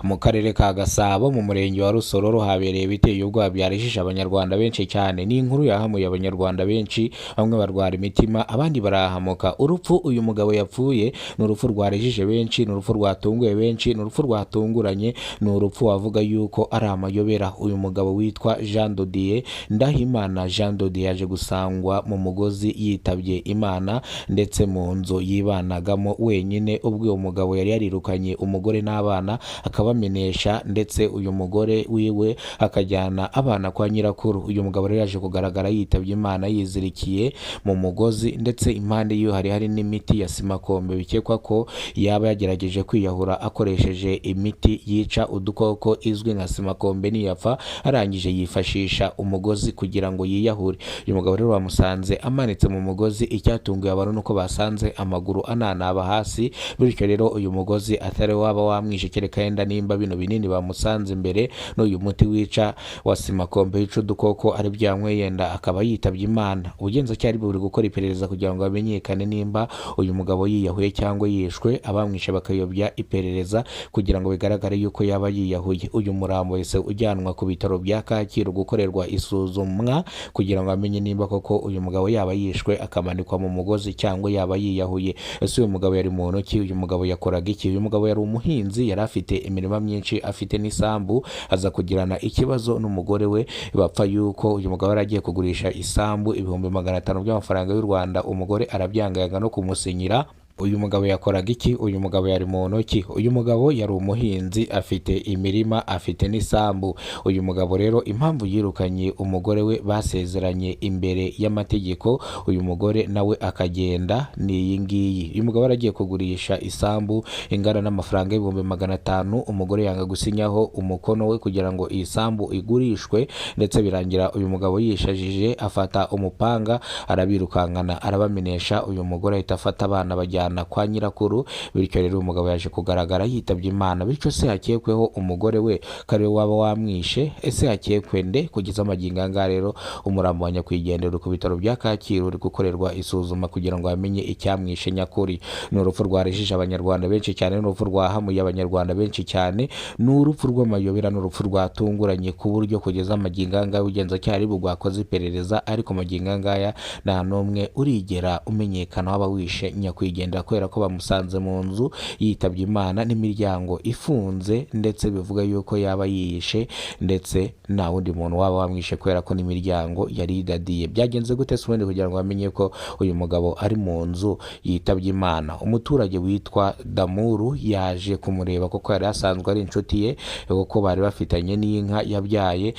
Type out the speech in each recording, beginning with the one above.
Mu karere ka Gasabo mu murenge wa Rusororo habereye ibiteye ubwoba byarijije abanyarwanda benshi cyane. Ni inkuru yahamuye abanyarwanda benshi, bamwe barwara imitima, abandi barahamuka. Urupfu uyu mugabo yapfuye ni urupfu rwarijije benshi, ni urupfu rwatunguye benshi, ni urupfu rwatunguranye, ni urupfu wavuga yuko ari amayobera. Uyu mugabo witwa Jean Dodier Ndahimana Jean Dodier yaje gusangwa mu mugozi yitabye Imana ndetse mu nzu yibanagamo wenyine, ubwo uyu mugabo yari yarirukanye umugore n'abana akabamenesha, ndetse uyu mugore wiwe akajyana abana kwa nyirakuru. Uyu mugabo rero yaje kugaragara yitabye Imana yizirikiye mu mugozi, ndetse impande yiwe hari hari n'imiti ya simakombe, bikekwa ko yaba yagerageje kwiyahura akoresheje imiti yica udukoko izwi nka simakombe niyapfa, arangije yifashisha umugozi kugira ngo yiyahure. Uyu mugabo rero bamusanze amanitse mu mugozi, icyatunguye abantu nuko basanze amaguru ananaba hasi, bityo rero uyu mugozi atari waba wamwishe, kereka yenda nimba bino binini bamusanze imbere n'uyu muti wica wa simakombe wica udukoko ari byo yanyweye, yenda akaba yitabye Imana. Ubugenzacyaha buri gukora iperereza kugira ngo hamenyekane nimba uyu mugabo yiyahuye cyangwa yishwe, abamwishe bakayobya iperereza kugira ngo bigaragare yuko yaba yiyahuye. Uyu murambo wahise ujyanwa ku bitaro bya Kacyiru gukorerwa isuzumwa kugira ngo bamenye nimba koko uyu mugabo yaba yishwe akamanikwa mu mugozi cyangwa yaba yiyahuye. Ese uyu mugabo yari muntu ki? Uyu mugabo yakoraga iki? Uyu mugabo yari umuhinzi, yari afite imirima myinshi, afite n'isambu, aza kugirana ikibazo n'umugore we bapfa yuko uyu mugabo yari agiye kugurisha isambu 500,000 by'amafaranga y'u Rwanda, umugore arabyanga yanga no kumusinyira. Uyu mugabo yakoraga iki? Uyu mugabo yari muntu ki? Uyu mugabo yari umuhinzi, afite imirima, afite n'isambu. Uyu mugabo rero impamvu yirukanye umugore we basezeranye imbere y'amategeko, uyu mugore nawe akagenda, ni iyi ngiyi. Uyu mugabo yari agiye kugurisha isambu ingana n'amafaranga 500,000, umugore yanga gusinyaho umukono we kugira ngo iyi sambu igurishwe, ndetse birangira uyu mugabo yishajije afata umupanga arabirukankana arabamenesha. Uyu mugore ahita afata abana bajyana kwa nyirakuru, bityo rero uyu mugabo yaje kugaragara yitabye Imana. Bityo se hakekweho umugore we ko ariwe waba wamwishe? Ese hakekwe nde? Kugeza magingo aya ngaya rero umurambo wa nyakwigendera uri ku bitaro bya Kacyiru uri gukorerwa isuzuma kugira ngo bamenye icyamwishe nyakuri. Ni urupfu rwarijije abanyarwanda benshi cyane, ni urupfu rwahamuye abanyarwanda benshi cyane, ni urupfu rw'amayobera, ni urupfu rwatunguranye ku buryo kugeza magingo aya ngaya ubugenzacyaha bwakoze iperereza, ariko magingo aya ngaya nta n'umwe urigera umenyekana waba wishe nyakwigendera, kubera ko bamusanze mu nzu yitabye Imana n'imiryango ifunze, ndetse bivuga yuko yaba yiyishe, ndetse nta wundi muntu waba wamwishe kubera ko n'imiryango yari idadiye. Byagenze gute se ubundi kugira ngo bamenye ko uyu mugabo ari mu nzu yitabye Imana? Umuturage witwa Damuru yaje kumureba kuko yari asanzwe ari inshuti ye, kuko bari bafitanye n'inka yabyaye,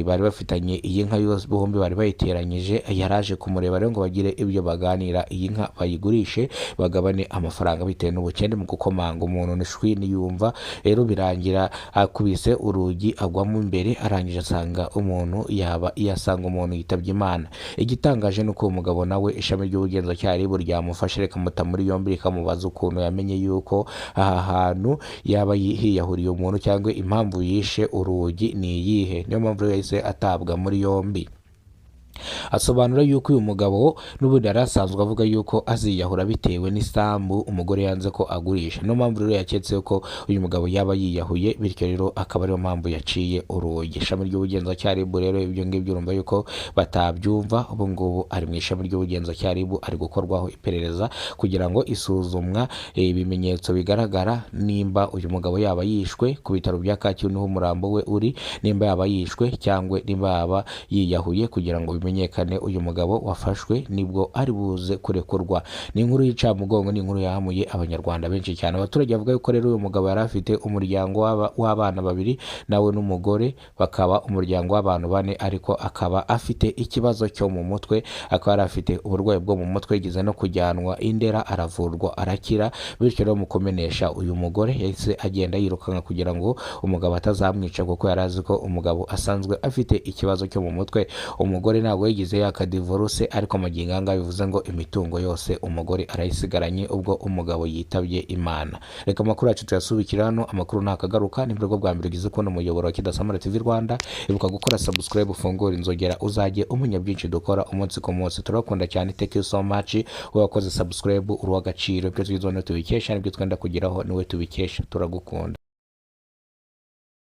bari bafitanye iyi nka yose bombi bari bayiteranyije. Yaraje kumureba rero ngo bagire ibyo baganira, iyi nka bayigurishe bagabane amafaranga bitewe n'ubukene. Mu gukomanga umuntu nishwi niyumva rero birangira akubise urugi agwamo imbere, arangije asanga umuntu yaba yasanga umuntu yitabye Imana. Igitangaje ni uko uwo mugabo nawe ishami ry'ubugenzacyaha RIB ryamufashe rikamuta muri yombi, rikamubaza ukuntu yamenye yuko aha hantu yaba hiyahuriye umuntu cyangwa impamvu yishe urugi ni iyihe. Niyo mpamvu rero yahise atabwa muri yombi. Asobanura yuko uyu mugabo n'ubundi yari asanzwe avuga yuko aziyahura bitewe n'isambu umugore yanze ko agurisha. Niyo mpamvu rero yaketse ko uyu mugabo yaba yiyahuye, bityo rero akaba ariyo mpamvu yaciye urugi. Ishami ry'ubugenzacyaha RIB rero ibyo ngibyo urumva yuko batabyumva. Ubu ngubu ari mu ishami ry'ubugenzacyaha RIB, ari gukorwaho iperereza kugira ngo isuzumwa ibimenyetso bigaragara nimba uyu mugabo yaba yishwe. Ku bitaro bya Kacyiru niho umurambo we uri, nimba yaba yishwe cyangwa nimba yaba yiyahuye, kugira ngo bimenyekane uyu mugabo wafashwe nibwo ari buze kurekurwa. Ni inkuru y'icamugongo, ni inkuru yahamuye abanyarwanda benshi cyane. Abaturage bavuga yuko rero uyu mugabo yari afite umuryango w'abana babiri nawe n'umugore, bakaba umuryango w'abantu bane, ariko akaba afite ikibazo cyo mu mutwe, akaba yari afite uburwayi bwo mu mutwe, yigeze no kujyanwa i Ndera aravurwa arakira. Bityo rero mu kumenesha uyu mugore yahise agenda yirukanka kugira ngo umugabo atazamwica, kuko yari azi ko umugabo asanzwe afite ikibazo cyo mu mutwe. Umugore ntabwo yigeze yaka divorce, ariko magingo aya ngaya bivuze ngo imitungo yose umugore arayisigaranye ubwo umugabo yitabye Imana. Reka amakuru yacu tuyasubikira hano, amakuru ntakagaruka. Ni bwo bwa mbere ugize kubona umuyoboro wa Kidasamara TV Rwanda, ibuka gukora subscribe, ufungure inzogera, uzajye umenya byinshi dukora umunsi ku munsi. Turabakunda cyane, thank you so much. Wowe wakoze subscribe uri uw'agaciro, ibyo twize niwe tubikesha, n'ibyo twenda kugeraho niwe tubikesha. Turagukunda.